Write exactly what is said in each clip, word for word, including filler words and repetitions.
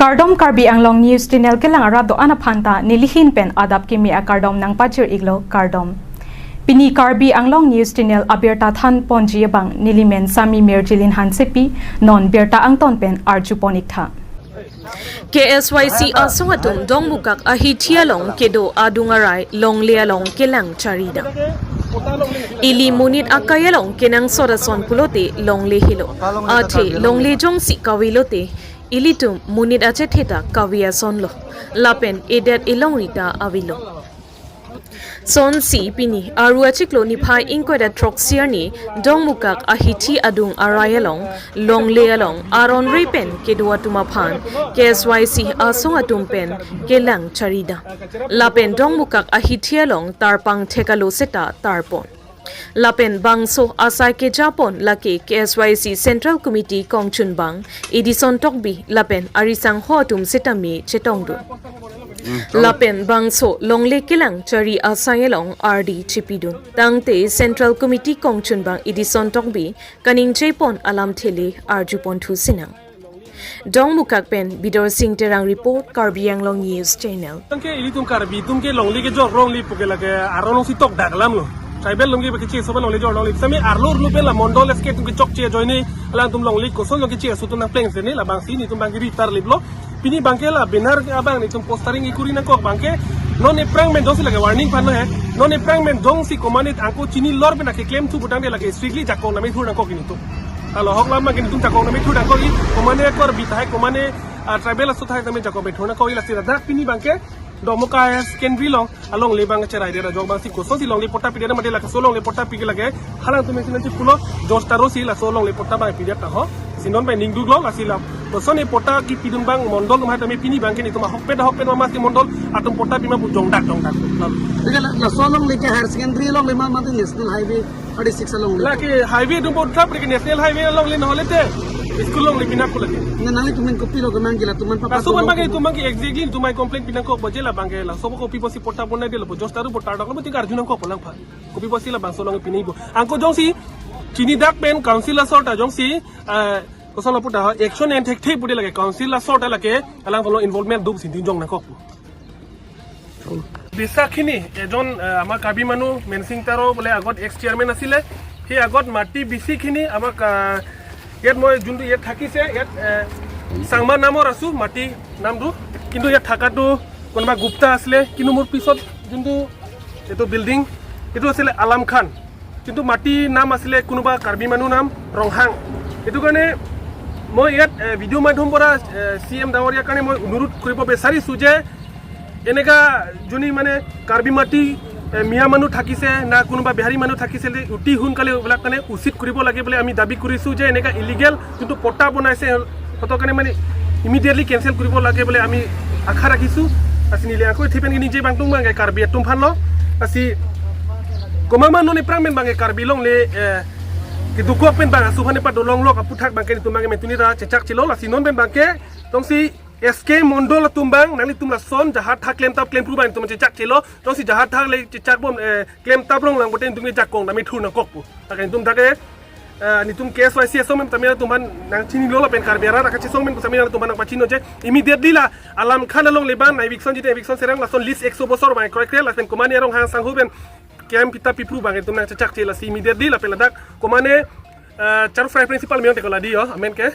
Kardom, Karbi Anglong News Channel kelang arat do-an aphan ta nelihin pen adap kimi akardom nangpajir-iklo, kardom. Pini Karbi Anglong News Channel abirta thanponji abang nelimen Sami Mirjilin Hansepi, non birta angton pen arjupon-iktha. K S Y C asong atum Dongmukak ahithi along kedo adung arai longle along kelang charidam. Ili monit akai along kenangsot ason pulote longle helo. Athe longle jongsi kavelote ilitum monit achethe ta kave asonlo. Lapen edet elongri ta avelo. Sonsi pini Aru achiklo niphai ingkoi ra throksi arni Dongmukak ahithi adung arai along, longle along aron re pen kedo atum aphan K S Y C asong atum pen kelang charidam. Lapen Dongmukak ahithi along tarpang thekalo seta tarpon. Lapen bangso asai kejapon lake K S Y C Central Committee kongchunbang Edison Tokbi lapen arisangho atum setame chetongdun. Lapen bangso longle kelang chari asai along ardi chipidun. Tangte Central Committee kongchunbang Edison Tokbi kaningjepon alamthe le arjuponthu sinang. Dongmukak pen Bidor Sing Terang report, Karbi Anglong News Channel. Tangke ilitum Karbi atum ke longle kejok longle puke lake aron alongsi tokdak alamlo. Tribal atum ke bagi chek soba longle jor longle. Sami arlo arlo pen la mondol S K atum kechokche ajoine alangtum longle koson along keche aso atum nangplengse ne, labangsi nelitum abang ke ritar liplo. Pini abang ke la banner abang nelitum postering ikuri nangkok abang ke. Non aphrang pen jongsi lake warning aphanlo he. Non aphrang pen jongsi komatne angko chinilor pen akeklemthu putangte lake strictly jakong name thur nangkok nelitum. Alo hok lam abang ke nelitum jakong name thur nangkok, i komatne Karbi tahai, komatne, ah, tribal aso tahai tame jakong name thur nangkok, i lasi ladak pini abang ke Dongmukak Higher Secondary along alongle abang cherai de ra jok abangsi kosonsi longle patta pide ra mate lake laso longle patta pi ke lake halangtum isi nanti pulo George Taro si laso longle patta abang pide ta ho. Si non pen ningduklo lasi la kosonsi patta kipidun abang mondol atum hai tame pini abang ke nelitum ahokpet ahokpet mama si mondol atum patta pima pu jongdak jongdak. Lalu. Lake la, laso longle ke Higher Secondary alongle ma mate National Highway thirty-six alongle? Lake highway atum patta pi ke National Highway alongle, nahole te school alongle pina ko lake. Na nanglitum pen kopilo kemang ke latum pen patta laso pen abang ke nelitum abang ke exactly nelitum abang complain pinangkok, baje la abang ke laso kopi pusi patta bonai detlo, George Taro patta dak lo, mati arju nangkok pu lang pha. Kopi pusi labangso along pinai bo. Angko jongsi chinidak pen council asor ta jongsi, eh, kosonlo puta action en thekthe pude lake council asor ta lake alangtum along involvement do pusi nelitum jong nangkok pu. Bisa khini, এজন, আহ, আমাৰ কাৰ্বি মানুহ মেনচিং তাৰো বোলে আগত x chairman আছিলে। সেই আগত মাটি বিচি খিনি আমাক, আহ, ইয়াত মই যোনটো ইয়াত থাকিছে, ইয়াত, আহ, চাংমা নামৰ আছো, মাটি নামটো। কিন্তু ইয়াত থাকাটো কোনোবা গুপ্তা আছিলে। কিন্তু মোৰ পিছত যোনটো এইটো বিল্ডিং, এইটো আছিলে আলাম খান। কিন্তু মাটিৰ নাম আছিলে কোনোবা কাৰ্বি মানুহ নাম ৰংহাং। এইটো কাৰণে মই ইয়াত, এ, ভিডিঅ' মাধ্যমৰ পৰা, এ, চি এম ডাঙৰীয়াৰ কাৰণে মই অনুৰোধ কৰিব বিচাৰিছো যে এনেকা যোনি মানে কাৰ্বি মাটি, এ, মিয়া মানুহ থাকিছে না কোনোবা বিহাৰী মানুহ থাকিছে, যে অতি সোনকালে এইবিলাক মানে উচিত কৰিব লাগে বুলি আমি দাবী কৰিছো যে এনেকা ইলিগেল যোনটো পট্টা বনাইছে, সেইটো কাৰণে মানে ইমিডিয়েটলি কেঞ্চেল কৰিব লাগে বুলি আমি আশা ৰাখিছো। Lasi neli ako ithipen ini je bangtung bang ke Karbi atum aphanlo. Lasi komat ma non aphrang pen bang ke Karbi longle, eh, kedukok pen bang asu aphan epa dolonglok aputhak bang ke nelitum bang ke mentuni ra chechak chelo. Lasi non pen bang ke jongsi S K Mondol atum bang nanglitum lason jahat thak klemtap klempru bang nelitum chechak chelo. Jongsi jahat thak le chechak bom, eh, klemtap rong lang bote nelitum ke jakong name thur nangkok pu. Lake nelitum dak ke, eh, nelitum K S Y C asong pen tame nangtum aphan nangchinilo lapen Karbi arat akachesong pen tame nangtum aphan nangpachino je immediately la Alam Khan alongle bang na eviction jite eviction serang lason lease ekso bosor bang kroikre lapen komatne Ronghang sangho pen K M Pita Pipru bang nelitum nangchechak che lasi immediately lapen ladak komatne, eh, Charu Fry Principal Mion Tekola di yo amen ke,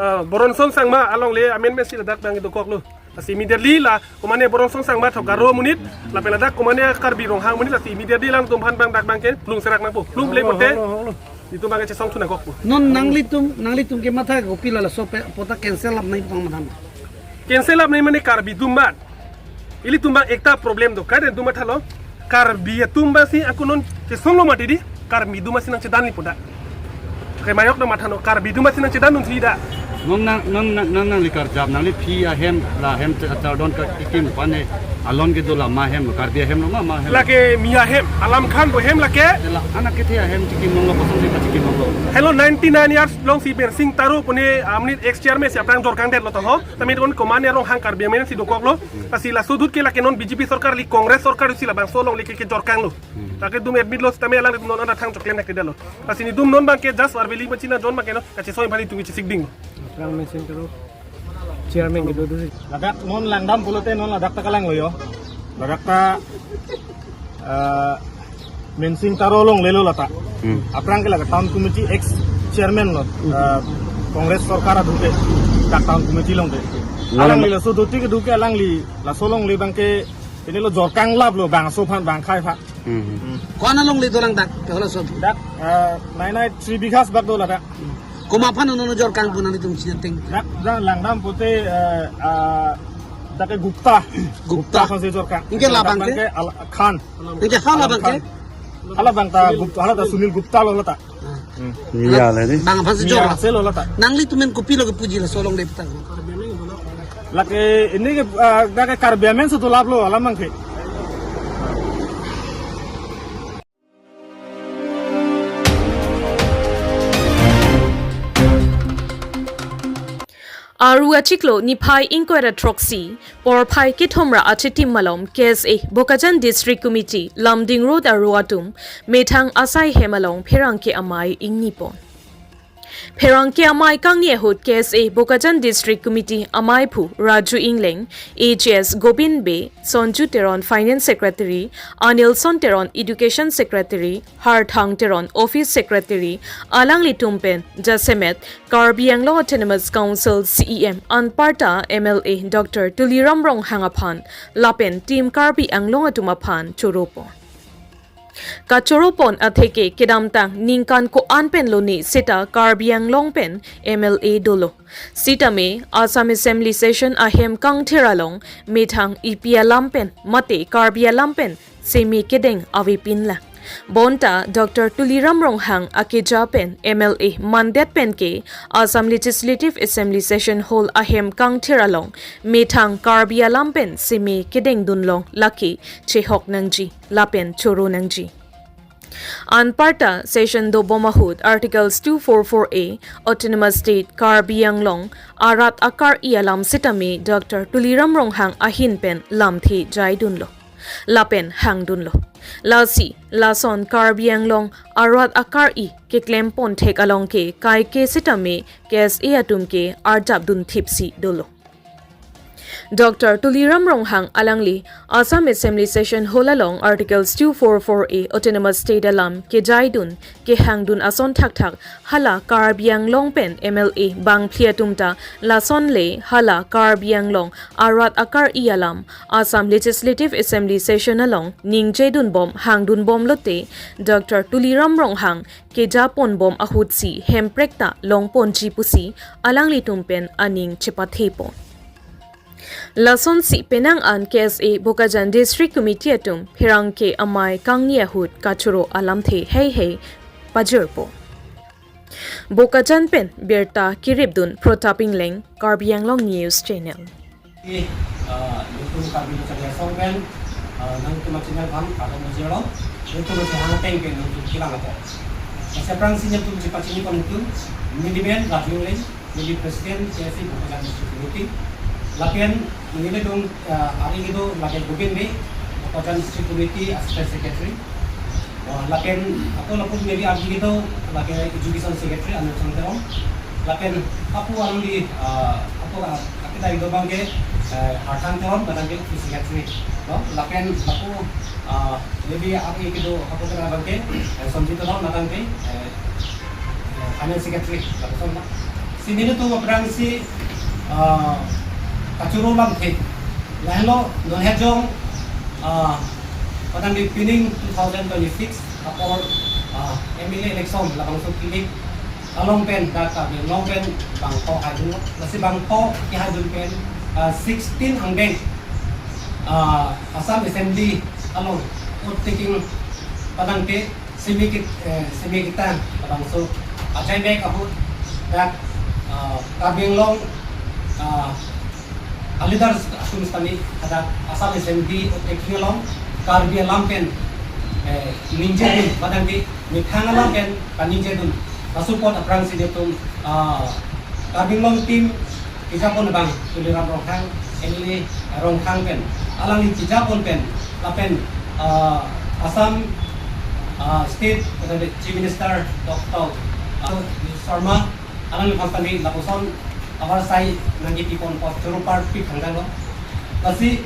eh, Boronson Sangma alongle amen mesi ladak bang dokoklo. Lasi immediately la komatne Boronson Sangma thok Garo amonit, lapen ladak komatne Karbi Ronghang amonit, lasi immediately alangtum aphan bang dak bang ke plung serak nangpo. Plung pleng pote nelitum bang ke chesong thu nangkokpo. Non nanglitum, nanglitum ke matha kopi la laso pe, patta cancel up nai pang matha. Cancel up nai mane Karbi atum bang. Ilitum bang ekta problem do. Kaden atum mathalo. Karbi atum bang si ako non chesonglo mati di. Karbi atum bang si nangchedan li poda. Ke mayok na mathano Karbi atum bang si nangchedan non si da. Non nang, non nang, non nangli karjap, nangli phi ahem, la ahem te achardon ka tikim pane, alon kedo la ma ahem, Karbi ahem lo ma, ma ahem. Lake mi ahem, Alam Khan pu ahem lake. La anak kethe ahem tikim longlo, kosonsi pachikim longlo. Helo, ninety-nine years along si Mensing Taro pu ne amonit ex chairman si aphrang jorkang detlo to ho. Tame kon komatne Ronghang Karbi amen si dokoklo. Lasi laso ahut ke lake non B J P sorkar li Congress sorkar si labangso along lake ke jorkanglo. Hmm. Lake atum admit lo sitame alang non anta thang choklem nak tidak lo. Lasi nelitum non bang ke just Arbeli pachina jon bang ke non kachesong bali tum ke chesik ding. Aphrang Mensing Taro. Chairman kedo do. Ladak non langdam pulote non ladak ta kalanglo yo. Ladak ta, eh, Mensing Taro longlelo lata. Hmm. Aphrang ke ladak town committee ex chairman lo, eh, Congress sorkar adung ke dak town committee longde. Nang- Alangli laso doti kedo ke alangli laso longle abang ke ini lo jorkang lap lo bangso aphan bangkai aphan. Hmm. Hmm. Ko-an alongle dolang dak ke holo so. Dak, eh, nine nine three bighas bak do ladak. Komat aphan non jorkang pu nanglitum chiniteng? Dak, dak langdam pulote, eh, eh, dak ke Gupta. Gupta. Gupta aphansi jorkang. Anke labang ke? Labang ke Al-, Khan. Anke hala Alam abang ke? Khan. Hala abang ta Gup-, hala ta Sunil Gupta lo lata. Hmm. Iya, lah ini. Bang aphansi jor. Iya, selo lata. Nanglitum pen kopilo kepuji laso longle pu ta? Lake ini ke, eh, dak ke Karbi amen si dolap lo alam abang ke. Aru achiklo niphai ingkoi ra throksi, porphai kethom ra achitim malom K S A Bokajan District Committee Lumding Road aru atum methang asai hem along pherangke amei ingni pon. Pherangke amei kangni ahut K S A Bokajan District Committee ameiphu Raju Engleng, A G S Gobind Bey, Sonju Teron Finance Secretary, Anilson Teron Education Secretary, Harthang Teron Office Secretary, alanglitum pen jasemet Karbi Anglong Autonomous Council C E M anparta M L A Doctor Tuliram Ronghang aphan lapen Team Karbi Anglong atum aphan choro pon. Kachoro pon atheke kedamtang ningkan ko-an pen lone seta Karbi Anglong pen M L A dolo. Sitame Assam Assembly Session ahem kangthir along methang epi alam pen mate Karbi alam pen seme kedeng avepin lang. Bonta Doctor Tuliram Ronghang akeja pen M L A mandet pen ke Assam Legislative Assembly Session Hall ahem kangthir along methang Karbi alam pen seme kedeng dunlong lake chehok nangji lapen choro nangji. Anparta session dobom ahut Articles two four four A Autonomous State Karbi Anglong arat akar-i alam sitame Doctor Tuliram Ronghang ahin pen lamthe jaidunlo lapen hangdunlo. Lasi lason Karbi Anglong arat akar-i keklem pon thek along ke kaike sitame K S A atum ke arjap dunthipsi dolo. Doctor Tuliram Ronghang alangli Assam Assembly Session Hall along Articles two four four A Autonomous State alam kejaidun kehangdun ason thakthak hala Karbi Anglong pen M L A bangphli atum ta lason le hala Karbi Anglong arat akar-i alam Assam Legislative Assembly Session along ningjedunbom hangdunbom lote Doctor Tuliram Ronghang keja ponbom ahutsi hemprek ta longponji pusi alanglitum pen aning chepathe pon. Lasonsi penang an K S A Bokajan District Committee atum pherangke amei kangni ahut kachoro alamthe heihei pajirpo. Bokajan pen birta kiripdun Pratap Engleng, Karbi Anglong News Channel. Eh, ah, nelitum Karbi Lo Channel asong pen, ah, nangtum achannel aphan kardom pajirlo, nelitum achehang ateng pen nangtum kelang apo. Lasi aphrangsi nelitum chepachini pon nelitum, neli men Raju Engleng, neli President K S A Bokajan District Committee. Lapen neli dong, ah, ari kedo lake Gobind Bey, Bokajan District Committee Assistant Secretary. Ah, lapen ako lapu neli ari kedo lake Education Secretary Anilson Teron. Lapen ako alangli, ah, ako, ah, akita kedo abang ke, eh, Harthang Teron, lapen ke Office Secretary. No, lapen ako, ah, neli ari kedo ako kena abang ke, eh, Sonju Teron, lapen ke, eh, eh, Finance Secretary, lapuson na. Si nelitum aphrangsi, ah, kachoro alamthe. Lahenlo, non hejong, ah, padang di pining two thousand twenty-six, apor, ah, M L A election labangso kilik along pen, dak Karbi Anglong pen bangpho haidun, lasi bangpho kehaidun pen, ah, sixteen angdeng, ah, Assam Assembly along vote taking padang ke seme ke, eh, seme ketang labangso ajai mek ahut dak, ah, Karbi Anglong, ah, a-leaders atum sitame hadak Assam Assembly vote taking along Karbi alam pen, eh, ningjedun, padang ke methang alam pen kaningjedun. Laso apot aphrangsi nelitum, ah, Karbi Anglong team kejapon abang Tuliram Ronghang, M L A Ronghang pen, alangli kejapon pen, lapen, ah, Assam, ah, State, Chief Minister Doctor, ah, Sharma, alangliphan sitame lapuson Abar sai nangkipipon apot choro parpik thangjanglo. Lasi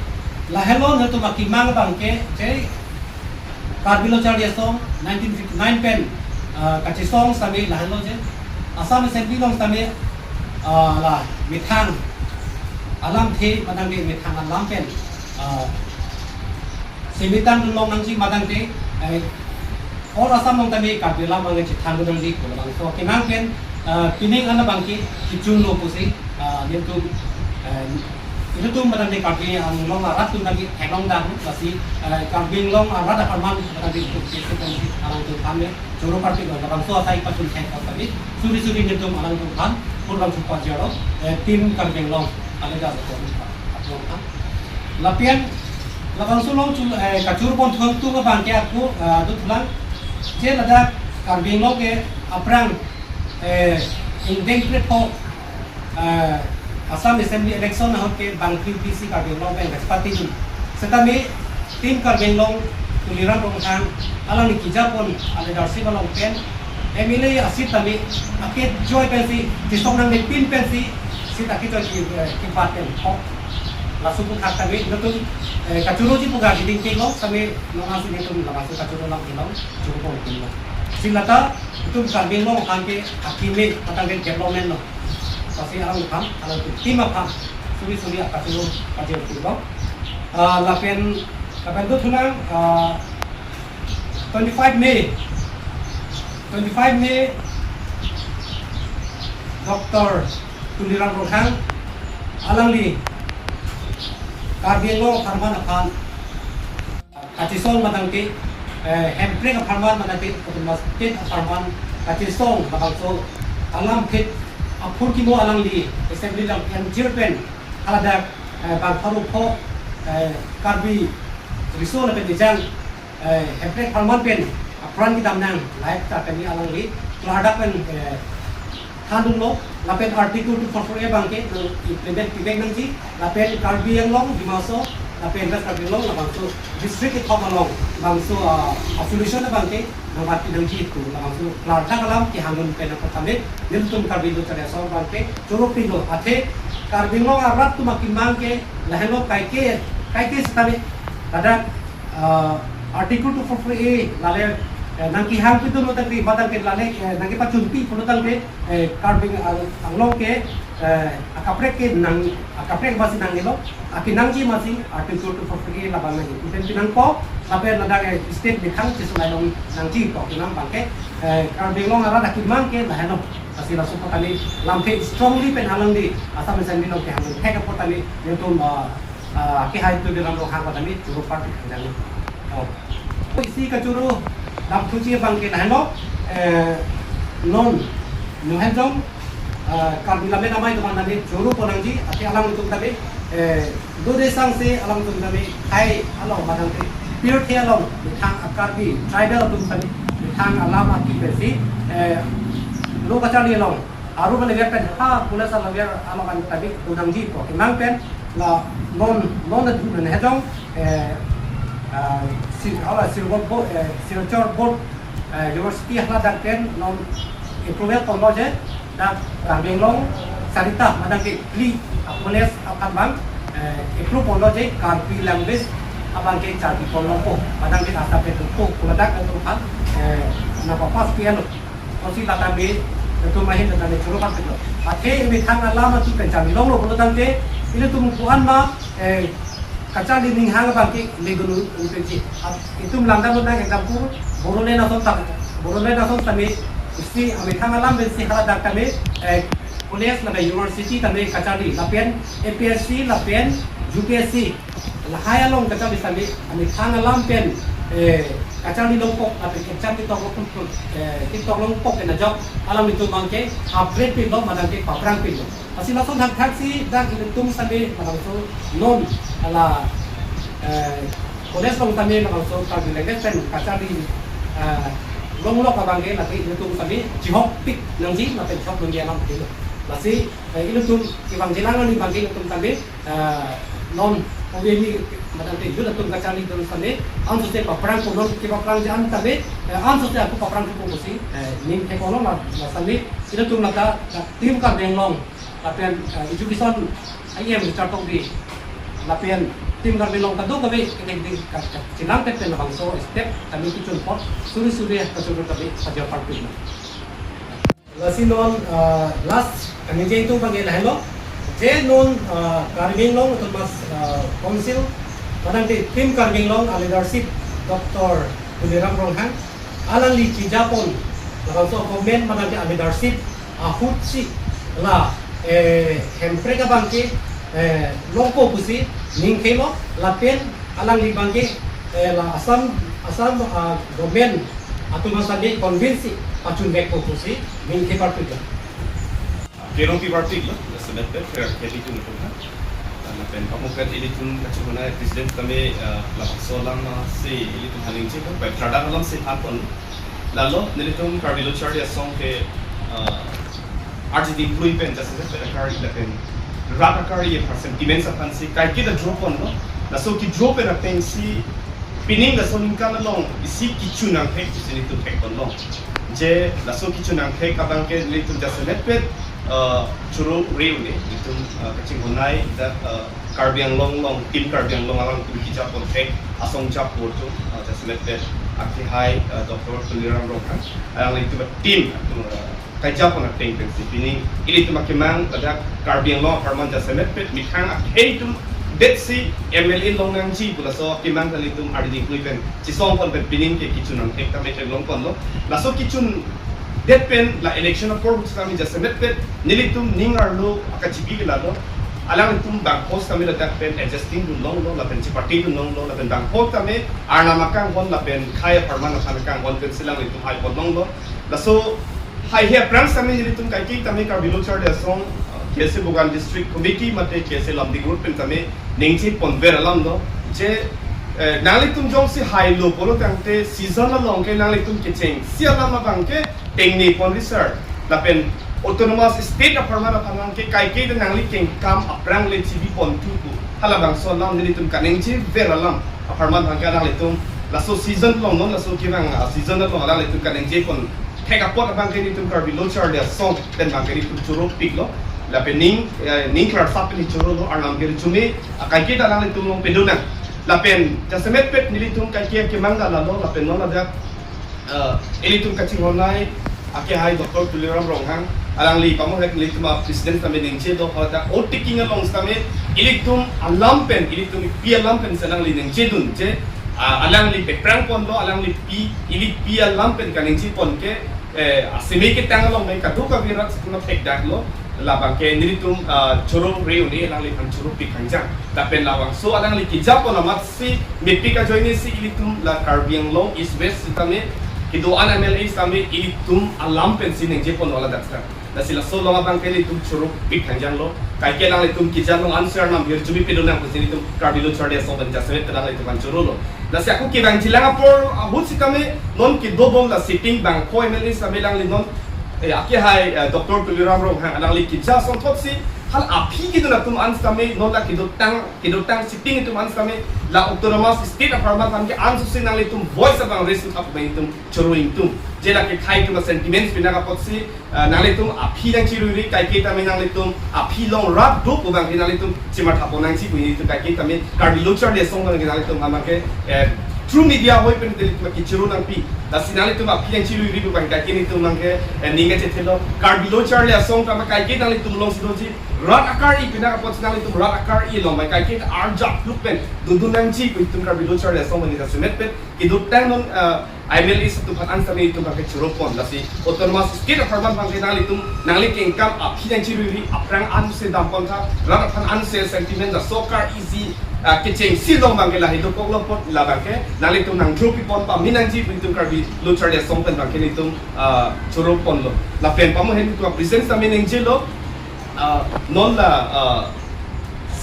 lahelo nelitum akemang abangke je Karbi Lo Charli Asong nineteen fifty-nine pen, ah, kachesong sitame lahelo je Assam Assembly along sitame, ah, la methang alamthe madang ke methang alam pen, ah, semitang dunlong nangji madang ke, eh, all Assam along tame Karbi alam abang chethang nangji pu labangso akemang pen, eh, pining an abangke kechunlo pusi, eh, nelitum, eh, ilitum madang ke Karbi Anglong arat atum tame theklong dam lasi, eh, Karbi Anglong arat apharman madang ke itum kesi kongsi alangtum aphan choro parpiklo labangso asai pachun thek tame suri suri nelitum alangtum aphan pur bang supa jaro, eh, Team Karbi Anglong ale jas atum aphan. Lapen labangso along chu, eh, kachoro pon thon tung abangke ako, eh, dothulang. Je ladak Karbi Anglong ke aphrang, eh, ingdeng kretho, eh, Assam Assembly election ahut ke bangphli pisi Karbi Anglong pen kachepatedun. Sitame Team Karbi Anglong Tuliram Ronghang alangli kejapon a leadership along pen M L A aseat tame akejoi pensi, chesong nangne pin pensi, seat akejoi ke, eh, kebat pen thok. Laso aphuthak tame nelitum, eh, kachoroji pu ga keding kelong, sitame nonasi nelitum labangso kachoro lang kelong, choro pon kelong. Lasi lata itum Karbi Anglong aphan ke akeme patang ke development lo. Lasi alangtum, alangtum team aphan suri suri akachoro pajir kelong. Ah, lapen, lapen dothulang, ah, twenty-five May, twenty-five May, Doctor Tuliram Ronghang alangli Karbi Anglong apharman aphan kachesong madang ke, eh, Hemprek apharman madang ke Autonomous State apharman kachesong labangso alamthe aphurkimo alangli Assembly along enjir pen haladak, eh, bang pharo pho, eh, Karbi Riso lapen Ejang, eh, Hemprek apharman pen apran kedam nang lahai ta kami alangli klardak pen, eh, thandunlo lapen Article two four four A abangke nang implement pivek nangji lapen Karbi Anglong, Dima Hasao lapen West Karbi Anglong labangso district kethom along labangso, ah, solution abangke nangbat pinangji pu labangso klardak alam kehangdun pen apot tame nelitum Karbi Lo Charli Asong abangke choro pilo. Athe Karbi Anglong arat atum akemang ke lahenlo kaike, kaike sitame ladak, ah, Article two four four A lale, eh, nangkehang pidun lo tangte, madang ke lale, eh, nangkepachunpi pulo tangte, eh, Karbi Ang-, Anglong ke, eh, akaprek ke nang, akaprek masi nangnelo, akenangji masi Article two four four A labang nangji. Pen pinangpo, lapen ladak, eh, state methang chesonglai long nangji pu akenang abangke, eh, Karbi Anglong arat akemang ke lahenlo. Lasi laso apot tame lamthe strongly pen alangli Assam Assembly along kehangdun thek apot tame nelitum, ah, ah, kehai Tuliram Ronghang apot tame choro parpik thangjanglo. Oh. Isi kachoro damthuji abangke lahenlo, eh, non, non henjong, ah, Karbi Lammet Amei atum aphan tame choro pon nangji, athe alangtum tame, eh, dode sangse alangtum tame hai along madang ke pirthe along methang a-Karbi tribal atum tame methang alam aki pensi, eh, lo kacharli along aru mane ver pen ha police along ver along an tame do nangji pu akemang pen la non, non adu mane hejong, eh, ah, si, ala Silchar board, eh, Silchar board, eh, university haladak pen non approval ponlo je dak Karbi Anglong sarita madang ke phli a-college aphan abang, eh, approve ponlo je Karbi language abangke charli ponlongpo, madang ke asa pe dupo, kuladak atum aphan, eh, nangpapass pianlo. Kosi lata me, atum ahin lata me choro parpiklo. Athe methang alam atu pen charlilonglo pulo tangte, ilitum ko-an ma, eh, kacharli ninghang abangke legunu unpenji. At itum langdamlo nang example, Bodoland ason tang, Bodoland ason tame, isi amethang alam pensi haladak tame, eh, college lapen university tame kacharli, lapen A P S C, lapen U P S C, lahai along kacharli sitame, amethang alam pen, eh, kacharlilongpo, lapen exam ketok longpo, eh, ketok longpo pen ajok, alanglitum abangke upgrade pilo, madang ke paphrang pilo. Lasi lason thakthak si dak ilitum sitame labangso non ala, eh, college along sitame labangso Karbi language pen kacharli, eh, longlok abangke lake ilitum sitame chihokpik nangji lapen chihok nangji alam pilo. Lasi, eh, ilitum kevangjilang ani abangke ilitum sitame, eh, non O B C madang ke youth atum kacharlidun sitame, ansose paphrang ko non kepaphrangji an sitame, eh, ansose ako paphrang ko pusi, eh, ning thek-olo ma, ma sitame, ilitum lata, eh, Team Karbi Anglong Lapen, eh, education I M Richard Tokbi, lapen Team Karbi Anglong kadokave kedeng ding ka, ka, chelangpet pen labangso step kami kechun apot suri suri kachun kami pajor parpik. Lasi non, ah, last kaningje atum abang lahelo. Je non, ah, Karbi Anglong Autonomous, ah, Council manang di Team Karbi Anglong a leadership Doctor Tuliram Ronghang alangli kejapon labangso government manang di a leadership ahutsi la, eh, Hemprek abangke, eh, longpo pusi ningkelo lapen alangli abangke, eh, la Assam, Assam, ah, government atum asami convince pachun vekpo pusi ningke parpik. Kero pi parpik lo, jasemet pen, kero kero pi tun tun ha. Lapen pamukpet ilitum kachunghonai president kami, eh, labangso alam, eh, si ilitum haning chik, pen third alam si than pon. Lalo, nelitum Karbi Lo Charli Asong ke, eh, arji dingklui pen jasemet pen akar lapen rat akar ye percent timen sapan si kaike ta draw ponlo. Laso kedraw pen ateng si pining laso aningkan along isi kechun angthek pusi nelitum thek ponlo. Je laso kechun angthek abangke nelitum jasemet pen, eh, choro re-un-e, nelitum, eh, kachinghonai dak, eh, Karbi Anglong along, Team Karbi Anglong along atum kejapon thek asong japo atum, eh, jasemet pen akehai, eh, Doctor Tuliram Ronghang, alanglitum team atum, eh, kejapon ateng pensi pining ilitum akemang ladak Karbi Anglong apharman jasemet pen methang akhei atum detsi M L A longnangji pu laso akemang ta ilitum ardi dingklui pen chesong pon pen pining ke kechun angthek tame theklong ponlo. Laso kechun det pen la election apor ahut tame jasemet pen nelitum ning arlo akachipi ke lalo. Alanglitum bangpho tame ladak pen adjusting dun longlo, lapen cheparty dun longlo, lapen bangpho tame arnam akanghon lapen khei apharman aphan akanghon pensi alanglitum hai pon longlo. Laso haihe aphrang tame nelitum kaike tame Karbi Lo Charli Asong, K S A Bokan District Committee mate K S A Lumding Road pen tame ningje ponver alam do. Je, eh, nanglitum jongsi hailo pulo tangte season along ke nanglitum kechengsi alam abangke tengne pon ri sir. Lapen Autonomous State apharman aphan abangke kaike ta nangli kengkam aphrang le chibi pon tu pu. Halabangso alam nelitum kaningjever alam apharman abangke alanglitum laso season along non laso kevang, ah, season along alanglitum kaningje pon thek apot abangke nelitum Karbi Lo Charli Asong pen abangke nelitum choro piklo. Lapen ning, eh, ning klarsap pen chorolo, arnam ke rechume, ah, kaike ta alanglitum along pedonang. Lapen jasemet pen nelitum kaike akemang ta lalo, lapen non ladak, eh, ilitum kachinghonai akehai Doctor Tuliram Ronghang, alangli pamo hek nelitum a president tame ningje do, hota oat taking along tame ilitum alam pen, ilitum pi alam pen si alangli ningje dun je, ah, alangli peprang ponlo, alangli pi, ili pi alam pen kaningje pon ke, eh, asimi ketang along pen kadokave rat si puna thekdaklo, labangke nelitum, ah, choro re-un-e alangliphan choro pik hangjang. Lapen labangso alangli kejapon amat si mepik ajoine si ilitum la Karbi Anglong East West sitame kedo-an M L A tame ilitum alam pensi ningje pon wala dak sitame. Lasi laso along abangke nelitum choro pik hangjanglo. Kaike alanglitum keja along answer nam hirjume pedonang pusi nelitum Karbi Lo Charli Asong pen jasemet pen alanglitum aphan chorolo. Lasi ako kevang jilang apor ahut sitame non kedobom la sitting bangpho M L A tame alangli non, eh, akehai, eh, Doctor Tuliram Ronghang alangli keja asong thotsi hal aphi kedun atum an sitame non la kedotang, kedotang sitting atum an sitame la Autonomous State apharman abangke ansu si nanglitum voice abang raise up pen itum choro ingtung. Je lake khei atum sentiments pinak apotsi, ah, nanglitum aphi nangchiruiri, kaike tame nanglitum aphi along rat do pu abangke nanglitum chimatha pon nangji pu itum kaike tame Karbi Lo Charli Asong abangke nanglitum abangke, eh, through media ahoi pen nelitum kechoro nangpi. Lasi nanglitum aphi nangchiruiri pu abangke kaike nelitum abangke, eh, ning kachethelo. Karbi Lo Charli Asong tame kaike nanglitum alongsi doji. Rat akar-i pinak apotsi nanglitum rat akar-i along abangke kaike arjap luk pen dodun nangji pu itum Karbi Lo Charli Asong abangke jasemet pen kedotang non, eh, M L A atum aphan an sitame itum abangke choro pon. Lasi Autonomous State apharman abangke nanglitum nangli kengkam aphi nangchiruiri, aphrang ansi dam pon tha, rat aphan ansi sentiment laso akar-i si, ah, kechengsi along abangke lahei dokoklo apot labangke nanglitum nangdro pi pon pame nangji pu itum Karbi Lo Charli Asong pen abangke nelitum, ah, choro ponlo. Lapen pamo hek itum a president tame ningjelo, ah, non la, ah,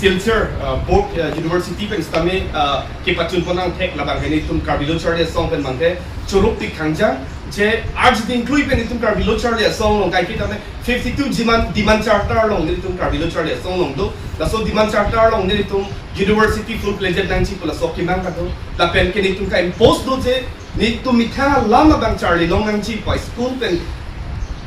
Silchar, ah, Board, ah, University pen sitame, ah, kepachun pon angthek labangke nelitum Karbi Lo Charli Asong pen abangke choro pik hangjang je arji dingklui pen itum Karbi Lo Charli Asong along kaike tame fifty-two demand, demand charter along nelitum Karbi Lo Charli Asong along do. Laso demand charter along nelitum university full fledged nangji pu laso akemang ta do. Lapen ke nelitum ka-impose do je nelitum methang alam abang charli long nangji pu school pen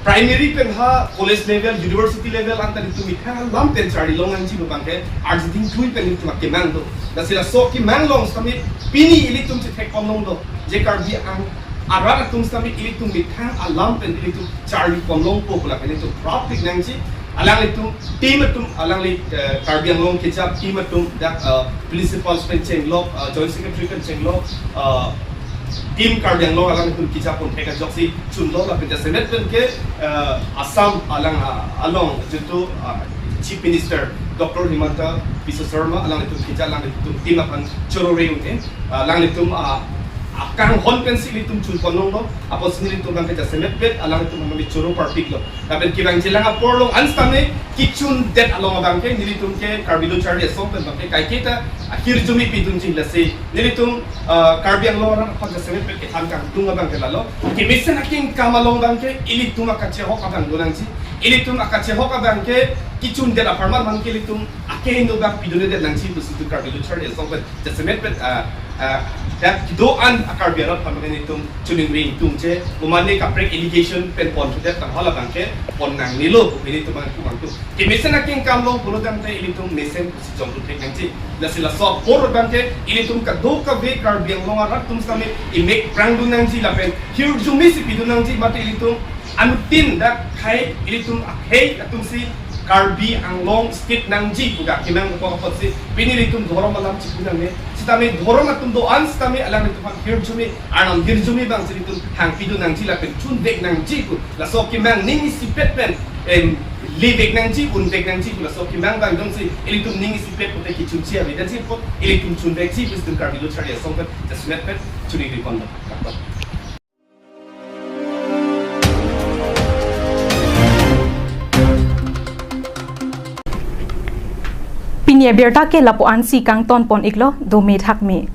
Primary pen ha college level, university level anta ilitum methang alam pen charli long nangji pu abangke arjiding klui pen ilitum akemang do. Lasi laso akemang along sitame pini ilitum chethek pon long do. Je Karbi Ang arat atum sitame ilitum methang alam pen ilitum charli pon longpo pu lapen ilitum proud pik nangji. Alanglitum team atum, alangli, eh, Karbi Anglong kejap team atum, dak, eh, principals pen chenglok, eh, joint secretary pen chenglok, eh, team Karbi Anglong alanglitum kejap pon thek ajoksi chunlo lapen jasemet pen ke, eh, Assam alang, ah, along jitu, ah, Chief Minister Doctor Himanta Biswa Sarma alanglitum kejap alanglitum team aphan choro re un-e, ah, alanglitum, ah, akanghon pensi ilitum chun pon longlo, apotsi nelitum abangke jasemet pen alanglitum aphan choro parpiklo. Lapen kevangjilang apor along an sitame kechundet along abangke nelitum ke Karbi Lo Charli Asong pen abangke kaiketa ahirjume pidunji, lasi nelitum, ah, Karbi Anglong arat aphan jasemet pen kethan kangtung abangke lalo. Kemesen akengkam along abangke ilitum akachehok abang do nangji. Ilitum akachehok abangke kechundet apharman abangke ilitum akehingno abang pidunde nangji pusi nelitum Karbi Lo Charli Asong pen jasemet pen, ah, ah, dak kedo-an a-Karbi arat aphan abangke nelitum choningri ingtung je, umane kaprek allegation pen pon thudet tang hala abangke pon nangnelo, nelitum abang kumang tu. Kemesen akengkam along pulo tangte ilitum mesen pusi jongdun thek nangji. Lasi laso apor abangke ilitum kadokave Karbi Anglong arat atum sitame imek prangdun nangji lapen hirjume si pidun nangji, mate ilitum anuttin dak khei ilitum akhei atumsi Karbi Anglong state nangji pu dak kemang ko apotsi pini ilitum dhorom alam chipu nangne. Sitame dhorom atum do-an sitame alanglitum aphan hirjume, arnam hirjume abangsi ilitum hangpidun nangji lapen chunvek nangji pu. Laso kemang ning isipet pen, em, livek nangji, unvek nangji pu laso kemang abang jongsi ilitum ning isipet pute kechunche avedetji apot ilitum chunvekji pusi nelitum Karbi Lo Charli Asong pen jasemet pen choningri pon do. Pini abirta ke lapu-ansi kangton pon iklo, dome thakme.